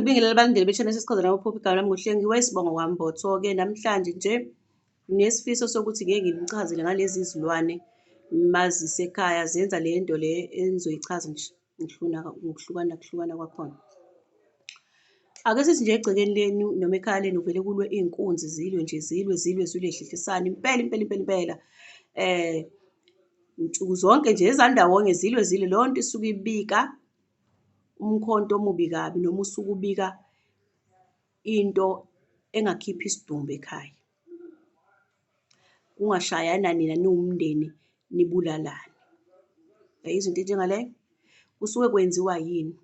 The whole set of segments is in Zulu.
Ngikubingelele abalandeli be-channel sesichaza namaphupho. Igama lami nguHlengiwe, isibongo kwaMbotho-ke. Namhlanje nje nginesifiso sokuthi ngike nginichazele ngalezi zilwane mazisekhaya zenza le nto le engizoyichaza nje ngokuhlukana kuhlukana kwakhona. Ake sithi nje egcekeni lenu noma ekhaya lenu vele kulwe iy'nkunzi zilwe nje zilwe zilwe zilwe y'hlehlisane impela impela impela impela. Nsuku zonke nje ezandawonye zilwe zilwe, leyo nto isuke ibika umkhonto omubi kabi noma usuke ubika into engakhipha isidumbu ekhaya. Kungashayana nina niwumndeni nibulalane. Uyayizwa into enjengaleyo? Kusuke kwenziwa yini?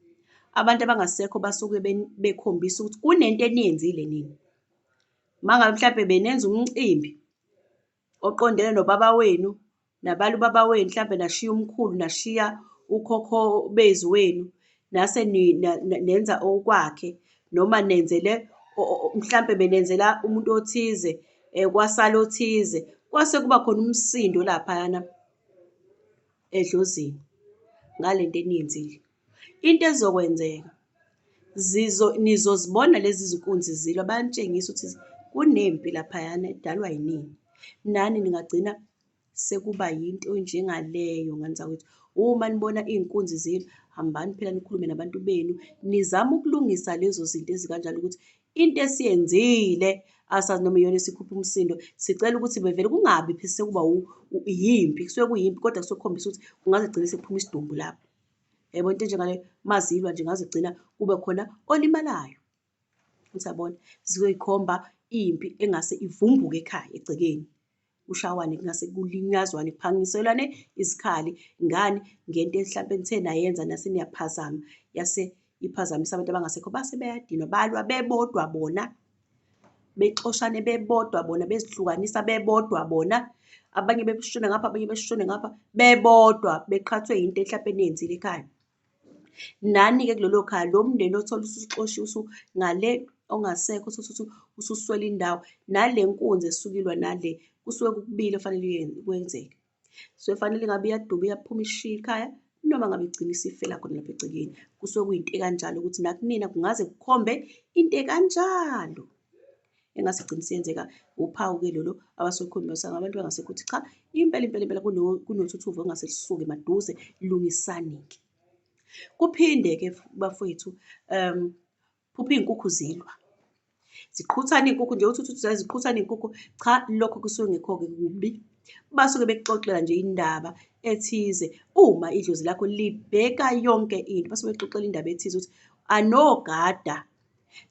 Abantu abangasekho basuke bekhombisa ukuthi kunento eniyenzile nina. Uma ngabe mhlampe benenza umcimbi oqondene nobaba wenu, nabala ubaba wenu mhlampe nashiya umkhulu, nashiya ukhokho bezi wenu, nase nenza okwakhe noma nenzele mhlampe benenzela umuntu othize kwasala othize, kwase kuba khona umsindo laphayana edlozini ngale nto eniyenzile. Into ezokwenzeka nizozibona lezi zinkunzi zilwa, bayanitshengisa ukuthi kunempi laphayana edalwa yinina. Nani ningagcina sekuba yinto enjengaleyo ngane zakwethu. Uma nibona iy'nkunzi zilwa, hambani phela nikhulume nabantu benu, nizame ukulungisa lezo zinto ezikanjalo ukuthi into esiyenzile asazi noma iyona esikhupha umsindo. Sicela ukuthi bevele kungabi sekuba yimpi, kusuke kuyimpi kodwa kusuke kukhombisa ukuthi kungaze kugcine sekuphuma isidumbu lapho. Yabo into enjengaleyo, mazilwa nje ngaze kugcina kube khona olimalayo. Usabona, zizoyikhomba impi engase ivumbuke ekhaya egcekeni. Kushawane kungase kulinyazwane kuphangiselwane izikhali ngani ngento hlampe nithe nayenza nase niyaphazama yase iphazamisa abantu abangasekho base beyadinwa balwa bebodwa bona bexoshane bebodwa bona bezihlukanisa bebodwa bona abanye beshone ngapha abanye beshone ngapha bebodwa beqhathwe yinto hlampe eniyenzile ekhaya. Nani-ke kulelo khaya lo mndeni othola usuxoshiwe ngale ongasekho utholukuthi ususwele indawo, nale nkunzi esuke ilwa nale, kusuke kukubili okufanele kwenzeke. Kusuke kufanele ngabe iyaduba iyaphuma ishiye ikhaya noma ngabe igcina isifela khona lapha egcekeni. Kusuke kuyinto ekanjalo ukuthi nakunina kungaze kukhombe into ekanjalo engase igcine isiyenzeka. Uphawu-ke lolo abasuke bekukhombisa ngabantu abangasekho ukuthi cha, impela impela impela kunothuthuva olungase lusuke maduze, lungisani-ke. Kuphinde-ke bafowethu phupha iy'nkukhu zilwa, ziqhuthana iy'nkukhu nje uthi uthi ziqhuthana iy'nkukhu, cha lokho kusuke kungekho-ke kubi. Basuke bekuxoxela nje indaba ethize uma idlozi lakho libheka yonke into, basuke bekuxoxela indaba ethize ukuthi anogada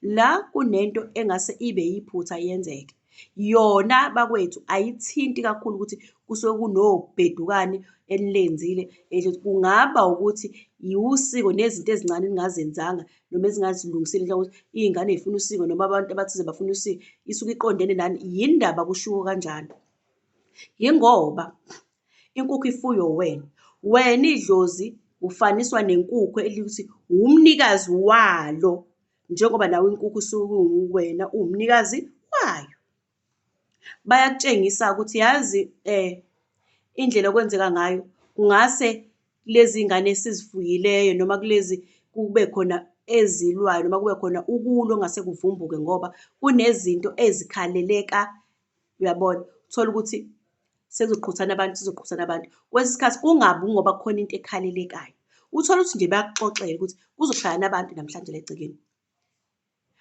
la kunento engase ibe yiphutha yenzeke. Yona bakwethu ayithinti kakhulu ukuthi kusuke kunobhedukane enilenzile kungaba ukuthi usiko nezinto ezincane eningazenzanga noma ezingazilungisile mhlawumbe ukuthi iy'ngane y'funa usiko noma abantu abathize bafuna usiko, isuke iqondene nani. Yini ndaba kushiwo kanjalo? Yingoba inkukhu ifuywe uwena, wena idlozi ufaniswa nenkukhu elithi umnikazi walo njengoba nawe inkukhu isuke kuwuwena uwumnikazi wayo. Bayakutshengisa ukuthi yazi indlela okwenzeka ngayo kungase kulezi ngane esizifuyileyo noma kulezi kube khona ezilwayo noma kube khona ukulwa okungase kuvumbuke ngoba kunezinto ezikhaleleka, uyabona? Uthole ukuthi sekuzoqhuthana abantu, sekuzoqhuthana abantu. Kwesinye isikhathi kungabi ngoba kukhona into ekhalelekayo. Uthole ukuthi nje bayakuxoxela ukuthi kuzoshayana abantu namhlanje la egcekeni.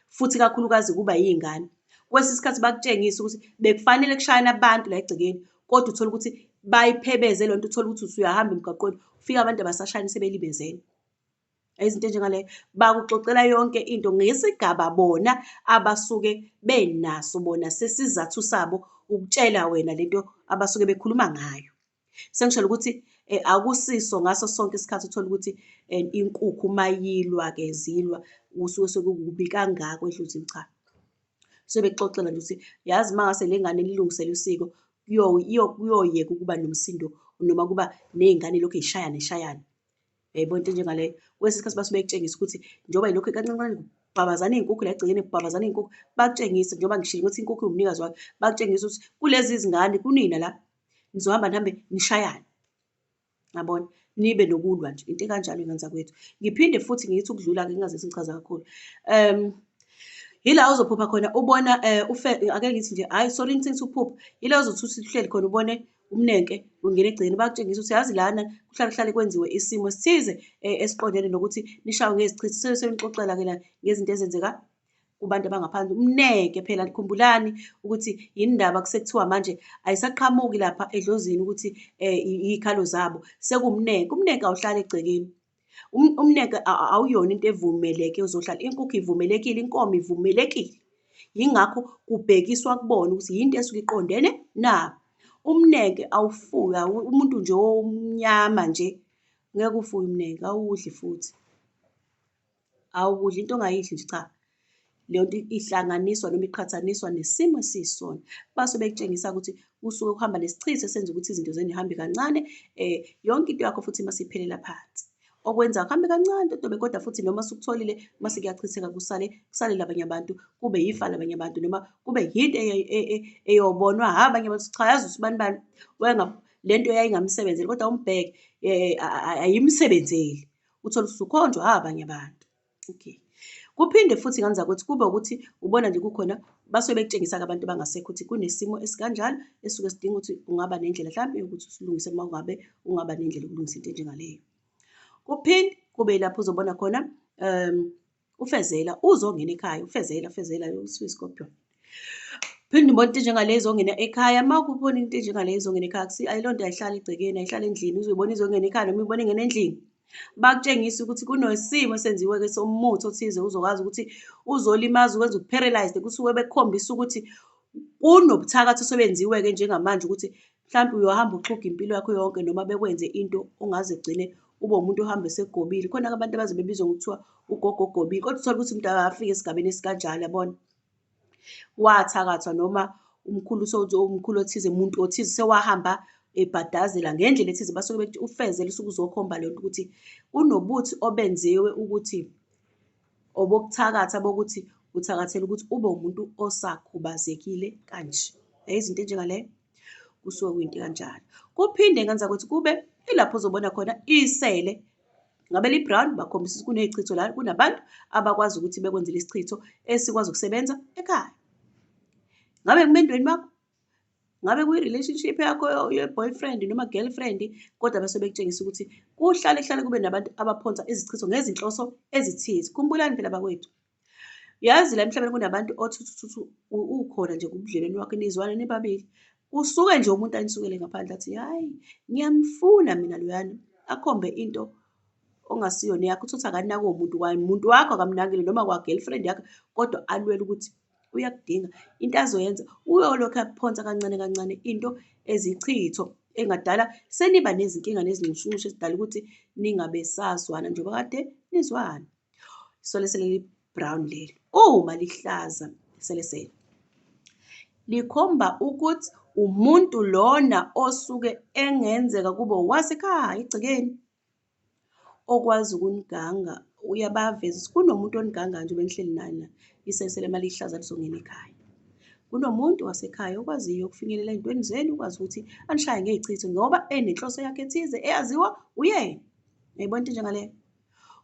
Futhi ikakhulukazi kuba iy'ngane. Kwesinye isikhathi bakutshengise ukuthi bekufanele kushayane abantu la egcekeni, kodwa uthole ukuthi bayiphebeze leyo nto, uthole ukuthi usuyahamba emgaqweni ufike abantu abasashayani sebelimezene. Izinto ey'njengaleyo, bakuxoxela yonke into ngesigaba bona abasuke benaso bona sesizathu sabo ukutshela wena lento abasuke bekhuluma ngayo. Sengisholo ukuthi akusiso ngaso sonke isikhathi uthole ukuthi inkukhu mayilwa-ke zilwa kusuke sekukubi kangako edlozini, cha. Sebekuxoxela nje ukuthi yazi uma ngase le ngane nilungisele usiko kuyoyeka ukuba nomsindo noma kuba ney'ngane y'lokhu y'shayana y'shayana. Uyayibona into enjengaleyo? Kwesinye isikhathi basuke bekutshengisa ukuthi njengoba yilokhu kancane kancane kubhabazana iy'nkukhu la egcekeni kubhabazana iy'nkukhu, bakutshengise njengoba ngishilo ukuthi inkukhu iwumnikazi wayo, bakutshengise ukuthi kulezi zingane kunina la nizohamba nihambe nishayane. Yabona? Nibe nokulwa nje, into ekanjalo ngane zakwethu. Ngiphinde futhi ngithi ukudlula-ke ngingaze sengichaza kakhulu. Yila ozophupha khona ubona ufe, ake ngithi nje, hhayi sorry ngithi ukuphupha, yila ozothi uthi uhleli khona ubone umnenke ungena egcekeni, bakutshengisa ukuthi yazi lana kuhlale kuhlale kwenziwe isimo esithize esiqondene nokuthi nishawe ngezichitho. Senixoxela-ke la ngezinto ezenzeka kubantu abangaphandle. Umnenke phela khumbulani ukuthi yini ndaba kusekuthiwa manje ayisaqhamuki lapha edlozini ukuthi iy'khalo zabo, sekuwumnenke. Umnenke awuhlali egcekeni. Umnenke awuyona into evumeleke uzohlala, inkukhu ivumelekile, inkomo ivumelekile. Yingakho kubhekiswa kubona ukuthi yinto esuke iqondene nabo. Umnenke awufuywa, umuntu nje omnyama nje ngeke uwufuye umnenke, awuwudli futhi. Awukudli into ongayidli nje cha. Leyo nto ihlanganiswa noma iqhathaniswa nesimo esiyisona. Base bekutshengisa ukuthi kusuke kuhamba nesichitho esenza ukuthi izinto zenu zihambe kancane, yonke into yakho futhi mase iphelela phansi. Okwenza kuhambe kancane totobe kodwa futhi noma usukutholile mase kuyachitheka kusale kusalele abanye abantu, kube yifa labanye abantu noma kube yinto eyobonwa abanye abantu cha yazi usibani bani le nto yayingamsebenzeli kodwa umbheke ayimsebenzeli. Uthole ukuthi usukhonjwa abanye abantu. Okay. Kuphinde futhi ngane zakwethu kube ukuthi ubona nje kukhona basuke bekutshengisa-ke abantu abangasekho ukuthi kunesimo esikanjalo esisuke sidinga ukuthi ungaba nendlela hlampe yokuthi usilungise uma ungabe ungaba nendlela yokulungisa into enjengaleyo. Kuphinde kube yilapho uzobona khona ufezela uzongena ekhaya, ufezela, ufezela usuyi-scorpion. Phinde ubone into enjengale izongena ekhaya, uma ubona into enjengale izongena ekhaya leyo nto ayihlali egcekeni, ayihlali endlini, uzoyibona izongena ekhaya noma uyibone ingena endlini. Bakutshengise ukuthi kunesimo esenziwe-ke somuthi othize uzokwazi ukuthi uzolimaza ukwenza uku-paralyzed, kusuke bekukhombisa ukuthi kunobuthakathi osebenziwe-ke njengamanje ukuthi mhlampe uyohamba uxhuge impilo yakho yonke noma bekwenze into ongaze ugcine ube umuntu ohamba esegobile. Khona-ke abantu abaze bebizwe ngokuthiwa ugogo ogobile, kodwa uthole ukuthi umuntu akafiki esigabeni esikanjalo, yabona. Wathakathwa noma umkhulu umkhulu othize, muntu othize sewahamba ebhadazela ngendlela ethize, basuke bethi ufezela usuke uzokhomba le nto ukuthi kunobuthi obenziwe ukuthi obokuthakatha bokuthi uthakathela ukuthi ube umuntu osakhubazekile kanje. Yayizi into enjengaleyo? Kusuke kuyinto ekanjalo. Kuphinde ngenza ukuthi kube ilapho uzobona khona isele ngabe li-brown, bakhombisa ukuthi kuney'chitho la, kunabantu abakwazi ukuthi bekwenzele isichitho esikwazi ukusebenza ekhaya. Ngabe kumendweni wakho, ngabe kwi-relationship yakho ye-boyfriend noma girlfriend, kodwa bese bekutshengisa ukuthi kuhlale kuhlale kube nabantu abaphonsa izichitho ngezinhloso ezithize. Khumbulani phela bakwethu, yazi la emhlabeni kunabantu othi uthi ukhona nje kubudlelwane wakho nizwana nibabili, kusuke nje umuntu anisukele ngaphandle athi hhayi ngiyamfuna mina loyana, akhombe into ongasiyona eyakho, uthole ukuthi akanakwe umuntu muntu wakho akamnakile noma kwa-girlfriend yakho, kodwa alwele ukuthi uyakudinga. Into azoyenza uyolokhu akuphonsa kancane kancane into ezichitho engadala seniba nezinkinga nezinxushunxushu ezidala ukuthi ningabe sazwana njengoba kade nizwana. Isolesele li-brown lelo. Uma lihlaza iselesele likhomba ukuthi umuntu lona osuke engenzeka kube owasekhaya egcekeni okwazi ukuniganga, uyabaveza ukuthi kunomuntu onigangayo njengoba nihleli nani la, iselesele uma lihlaza lizongena ekhaya. Kunomuntu wasekhaya okwaziyo ukufinyelela ey'ntweni zenu, ukwazi ukuthi anishaye ngey'chitho ngoba enenhloso yakhe ethize eyaziwa uyena. Uyayibona into enjengaleyo?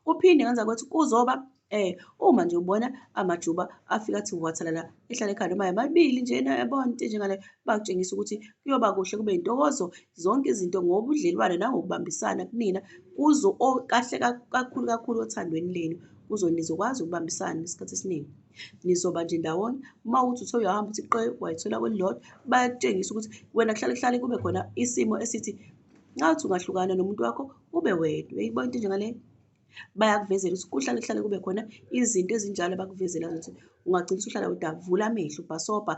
Kuphinde ngenza ukuthi kuzoba uma nje ubona amajuba afika athi wathalala ehlala ekhaya noma amabili njena yabona into enjengaleyo, bakutshengisa ukuthi kuyoba kuhle kube intokozo zonke izinto ngobudlelwane nangokubambisana kunina kuzo kahle kakhulu kakhulu othandweni lenu kuzo nizokwazi ukubambisana isikhathi esiningi. Nizoba nje ndawonye uma uthi uthe uyahamba uthi qe wayithola kwelilodwa, bayakutshengisa ukuthi wena kuhlale kuhlale kube khona isimo esithi ngathi ungahlukana nomuntu wakho ube wedwa. Uyayibona into enjengaleyo? Bayakuvezela ukuthi kuhlale kuhlale kube khona izinto ezinjalo abakuvezela ukuthi ungagcina usuhlala wedwa, vula amehlo, bhasobha,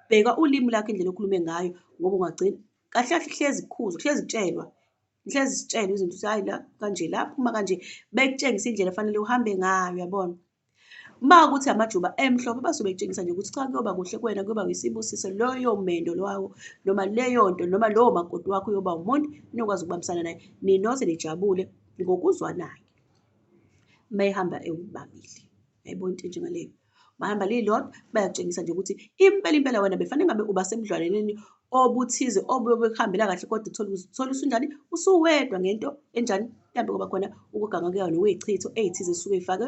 bheka ulimi lakho indlela okhulume ngayo ngoba ungagcina kahle kahle kuhlezi kukhuzwa, kuhlezi kutshelwa, kuhlezi sitshelwa izinto ukuthi hhayi la kanje, la phuma kanje, bekutshengisa indlela efanele uhambe ngayo, uyabona. Uma kuwukuthi amajuba emhlophe basuke bekutshengisa nje ukuthi cha kuyoba kuhle kuwena, kuyoba yisibusiso loyo mendo lowo noma leyo nto noma lowo makoti wakho uyoba umuntu enokwazi ukubambisana naye ninoze nijabule ngokuzwanayo. Uma ehamba ewubabili, uyayibona into enjengaleyo? Bahamba lilodwa bayakutshengisa nje ukuthi impela impela wena befanele ngabe uba semdlwaneneni obuthize obuyobe kuhambela kahle kodwa uthole uzithola usunjani usuwedwa ngento enjani mhlawumbe kuba khona ukuganga kuyayo nokuyichitho ey'thize esuke y'fakwe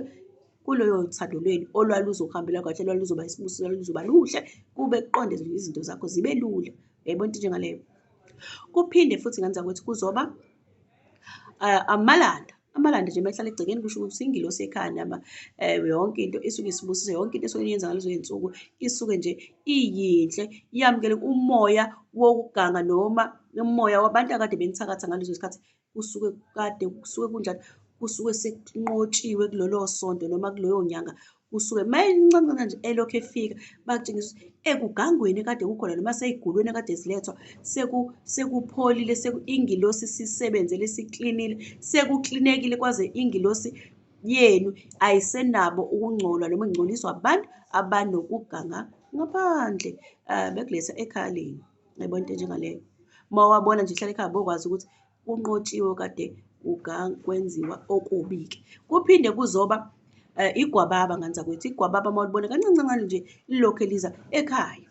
kuloyo thando lwenu olwaluzokuhambela kahle olwaluzoba isibusiso olwaluzoba luhle kube kuqonde izinto zakho zibe lula. Uyayibona into enjengaleyo? Kuphinde futhi ngenza ukuthi kuzoba amalanda. Amalanda nje mayehlala egcekeni kusho ukuthi ingilosi ekhaya nama yonke into isuke isibusise yonke into esuke niyenza ngalezo zinsuku isuke nje iyinhle yamukele umoya wokuganga noma umoya wabantu akade benithakatha ngalezo zikhathi kusuke kade kusuke kunjani kusuke sekunqotshiwe kulolo sonto noma kuleyo nyanga kusuke mayincane nje elokhu efika bakutshengisa ukuthi ekugangweni kade kukhona noma sey'gulweni kade zilethwa sekupholile ingilosi sisebenzele siklinile sekuklinekile kwaze ingilosi yenu ayisenabo ukungcola noma ingcoliswa abantu abanokuganga ngaphandle bekuletha ekhaya lenu. Yayibona into enjengaleyo? Uma wabona nje ihlala ekhaya bokwazi ukuthi kunqotshiwe kade kwenziwa okubi-ke. Kuphinde kuzoba igwababa ngane zakwethu, igwababa uma ulibona kancane kancane nje lilokhu eliza ekhaya.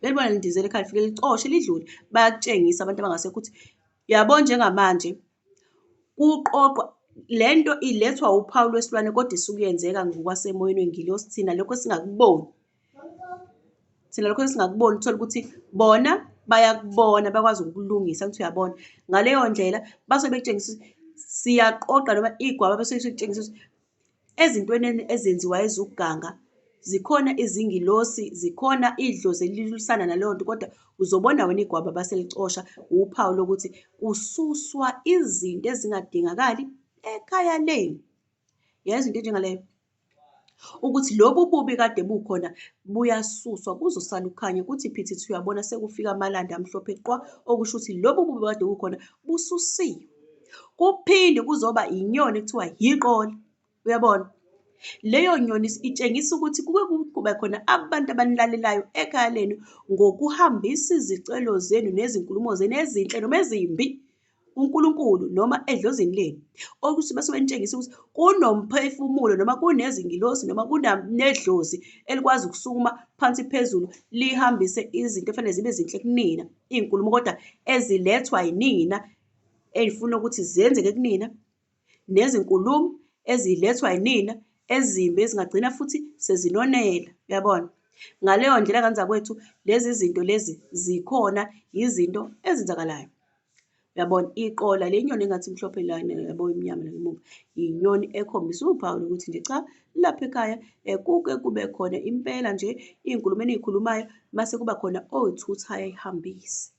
Uyalibona lindizela ekhaya lifike licoshe lidlule. Bayakutshengisa abantu abangasekho ukuthi yabo njengamanje kuqoqwa le nto ilethwa uphawu lwesilwane kodwa isuke yenzeka ngokwasemoyeni wengilosi thina lokho esingakuboni. Thina lokho esingakuboni uthole ukuthi bona bayakubona bakwazi ukukulungisa angithi uyabona. Ngaleyo ndlela basuke bekutshengisa ukuthi siyaqoqa noma igwaba basuke sekutshengisa ukuthi ezintweni ezenziwayo ezokuganga zikhona izingilosi, zikhona idlozi elilwisana naleyo nto kodwa uzobona wena igwaba baselicosha uphawu lokuthi kususwa izinto ezingadingakali ekhaya lenu. Yazi into enjengaleyo? Ukuthi lobu bubi kade bukhona buyasuswa kuzosala ukukhanya kuthi phithithi uyabona sekufika amalanda amhlophe qwa okusho ukuthi lobu bubi kade bukhona bususiwe. Kuphinde kuzoba inyoni ekuthiwa yiqola, uyabona? Leyo nyoni itshengisa ukuthi kuke kube khona abantu abanilalelayo ekhaya lenu ngokuhambisa izicelo zenu nezinkulumo zenu ezinhle noma ezimbi kuNkulunkulu noma edlozini lenu. Okuthi bese benitshengisa ukuthi kunomphefumulo noma kunezingilosi noma kunedlozi elikwazi ukusukuma phansi phezulu lihambise izinto efanele zibe zinhle kunina, iy'nkulumo kodwa ezilethwa yinina ey'funa ukuthi zenzeke kunina nezinkulumo ezilethwa yinina ezimbi ezingagcina futhi sezinonela, uyabona? Ngaleyo ndlela ngane zakwethu lezi zinto lezi zikhona yizinto ezenzakalayo. Uyabona iqola le nyoni engathi imhlophe lana yabo imnyama la ngemuva inyoni ekhombisa uphawu lokuthi nje cha lapha ekhaya kuke kube khona impela nje iy'nkulumo eniy'khulumayo mase kuba khona oyithuthayo ayihambise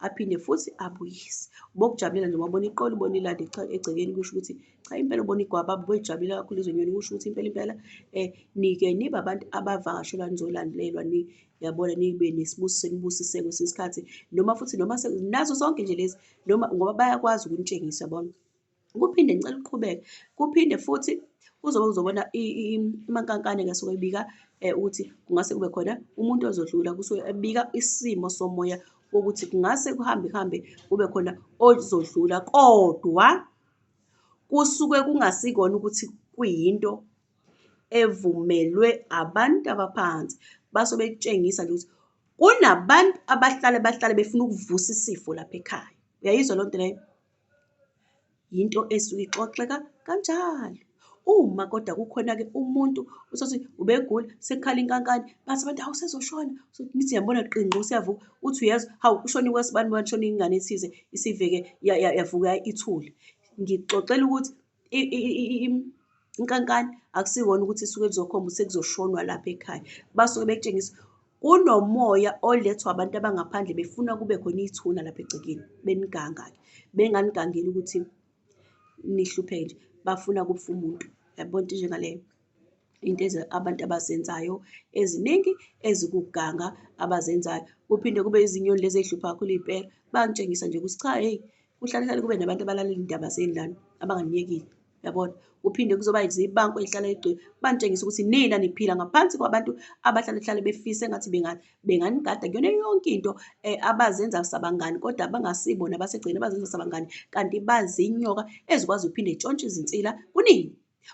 aphinde futhi abuyise. Ubokujabulela nje uma ubona iqola ubona ilanda egcekeni kusho ukuthi cha impela ubona igwababa uboyijabulela kakhulu lezo nyoni kusho ukuthi impela impela nike nibe abantu abavakashelwa nizolandelelwa Uyabona nibe nesibusiso nibusiseke kwesinye isikhathi noma futhi noma nazo zonke nje lezi noma ngoba bayakwazi ukunitshengisa yabona. Kuphinde ngicela uqhubeke, kuphinde futhi uzobe uzobona imankankane-ke asuke ebika ukuthi kungase kube khona umuntu ozodlula kusuke ebika isimo somoya wokuthi kungase kuhambe kuhambe kube khona ozodlula kodwa kusuke kungasikona ukuthi kuyinto evumelwe abantu abaphansi basuke bekutshengisa nje ukuthi kunabantu abahlale bahlale befuna ukuvusa isifo lapha ekhaya. Uyayizwa loo nto leyo? Yinto esuke ixoxeka kanjalo. Uma kodwa kukhona-ke umuntu utholukuthi ubegula sekukhala inkankane bathi abantu hawu usezoshona, nithi niyambona qinqi useyavuka uthi uyezwa hawu kushone kwasibanibani kushone ingane ethize isiveke yavuka ithule. Ngikuxoxela ukuthi inkankane akusikona ukuthi isuke kuzokhomba ukuthi sekuzoshonwa lapha ekhaya. Basuke bekutshengisa kunomoya olethwa abantu abangaphandle befuna kube khona ithuna lapha egcekeni, beniganga-ke. Benganigangeli ukuthi nihlupheke nje, bafuna kufe umuntu. Uyabona into enjengaleyo? Into abantu abazenzayo eziningi ezikuganga abazenzayo. Kuphinde kube izinyoni lezi ey'hlupha kakhulu iy'mpela. Bayangitshengisa nje ukuthi cha hheyi kuhlale hlale kube nabantu abalalela iy'ndaba zenu lana abanganiyekile, uyabona. Kuphinde kuzoba izibanko ey'hlala y'gcwele, banitshengise ukuthi nina niphila ngaphansi kwabantu abahlale hlale befisa engathi benganigada kuyona yonke into abazenza sabangani kodwa abangasibona abasegcekeni abazenza sabangani kanti bazinyoka ezikwazi ukuphinde y'tshontshe izinsila kunina.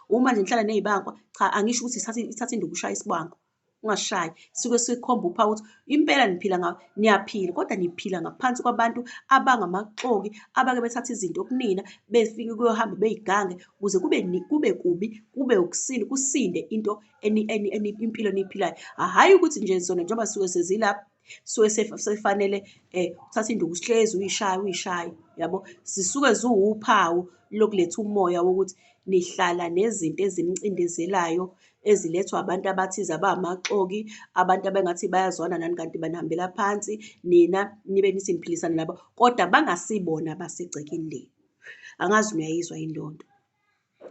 Uma nje nihlala ney'bankwa, cha angisho ukuthi ithatha induku ushaye isibankwa. Ungashayi. Suke sikhomba uphawu ukuthi impela niphila niyaphila kodwa niphila ngaphansi kwabantu abangamaxoki abake bethatha izinto kunina befike kuyohamba beyigange ukuze kube kube kubi kube ukusini kusinde into impilo eniyiphilayo. Hhayi ukuthi nje zona njengoba suke sezilapha suke sefanele uthathe induku uhlezi uyishaye uyishaye yabo. Zisuke ziwuphawu lokuletha umoya wokuthi nihlala nezinto ezinicindezelayo ezilethwa abantu abathize abamaxoki, abantu abengathi bayazwana nani kanti banihambela phansi, nina nibe nithi niphilisana nabo kodwa bangasibona abasegcekeni lenu. Angazi niyayizwa yini leyo nto.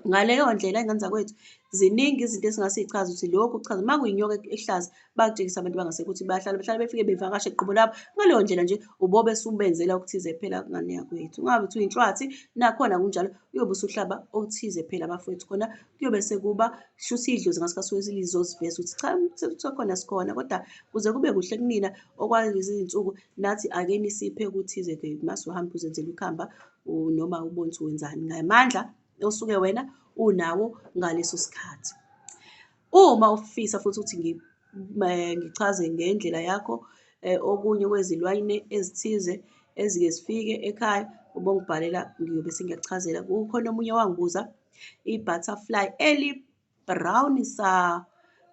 Ngaleyo ndlela iy'ngane zakwethu, ziningi izinto esingasichaza ukuthi lokhu kuchaza uma kuyinyoka ehlaza bakutshengisa abantu abangasekho ukuthi bayahlala bahlale befike bevakashe qobo labo. Ngaleyo ndlela nje ubobe subenzela okuthize phela ngane yakwethu. Ungabe uthi uyinhlwathi nakhona kunjalo uyobe usuhlaba okuthize phela bafowethu khona kuyobe sekuba shuthi idlozi ngasikhathi suke lizoziveza ukuthi cha umthetho wakhona sikhona kodwa kuze kube kuhle kunina okwalezi zinsuku nathi ake nisiphe okuthize-ke mase uhamba uzenzela ikhamba noma ubone ukuthi wenzani ngamandla osuke wena unawo ngaleso sikhathi. Uma ufisa futhi ukuthi ngichaze ngendlela yakho okunye kwezilwane ezithize ezike zifike ekhaya, ubongibhalela ngiyobe sengiyakuchazela. Kukhona omunye owangibuza i-butterfly eli-brown sa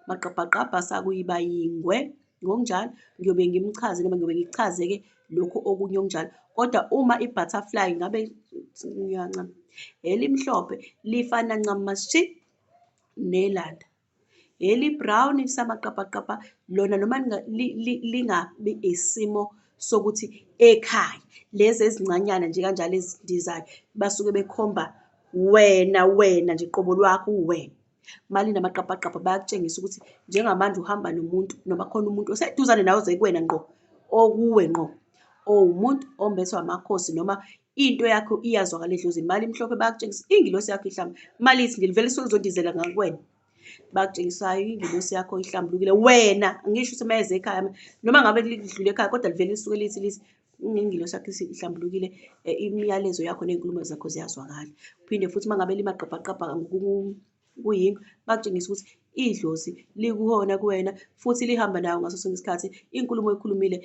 maqabhaqabha sakuyiba yingwe ngokunjalo ngiyobe ngimchaze noma ngiyobe ngikuchaze-ke lokhu okunye okunjalo. Kodwa uma i-butterfly ngabe ngiyancama, elimhlophe lifana ncamashi nelanda. Eli-brown lisamaqabhaqabha lona noma lingabi isimo sokuthi ekhaya lezi ezincanyana nje kanjalo ezindizayo basuke bekhomba wena wena nje qobo lwakho uwena. Malinamaqabhaqabha bayakutshengisa ukuthi njengamanje uhamba nomuntu noma khona umuntu oseduzane nawe oze kuwena ngqo, okuwe ngqo, owumuntu ombethwe amakhosi noma into yakho iyazwakala edlozini. Malimhlophe bayakutshengisa ingilosi yakho ihlamba, malithi nje livele lisuke lizondizela ngakuwena. Bakutshengisayo ingilosi yakho ihlambulukile wena, angisho ukuthi mayeze ekhaya noma ngabe lidlule ekhaya kodwa livele lisuke lithi lithi ingilosi yakho ihlambulukile, imiyalezo yakho ney'nkulumo zakho ziyazwakala. Phinde futhi uma ngabe limagqabhaqabha kuyinto, bakutshengisa ukuthi idlozi likuhona kuwena futhi lihamba nawe ngaso sonke isikhathi. Inkulumo oyikhulumile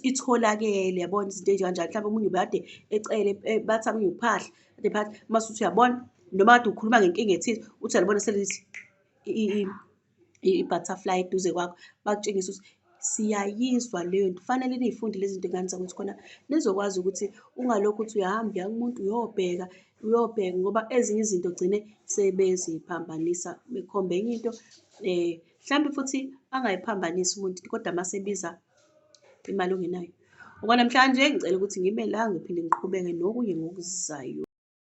itholakele, yabona izinto ey'kanjalo. Mhlawumbe omunye ubekade ecele bathi abanye uphahla, kade phahla mase uthi uyabona noma kade ukhuluma ngenkinga ethize, uthi uyalibona selithi i-butterfly eduze kwakho, bakutshengise ukuthi siyayizwa leyo nto. Kufanele niy'funde lezi zinto ngane zakwethu khona nizokwazi ukuthi ungalokhu uthi uyahamba uya kumuntu uyobheka, uyobheka ngoba ezinye izinto gcine sebeziphambanisa bekhomba enye into. Mhlampe futhi angayiphambanisi umuntu kodwa mase ebiza imali ongenayo. Okwanamhlanje ngicela ukuthi ngime la ngiphinde ngiqhubeke nokunye ngokuzayo.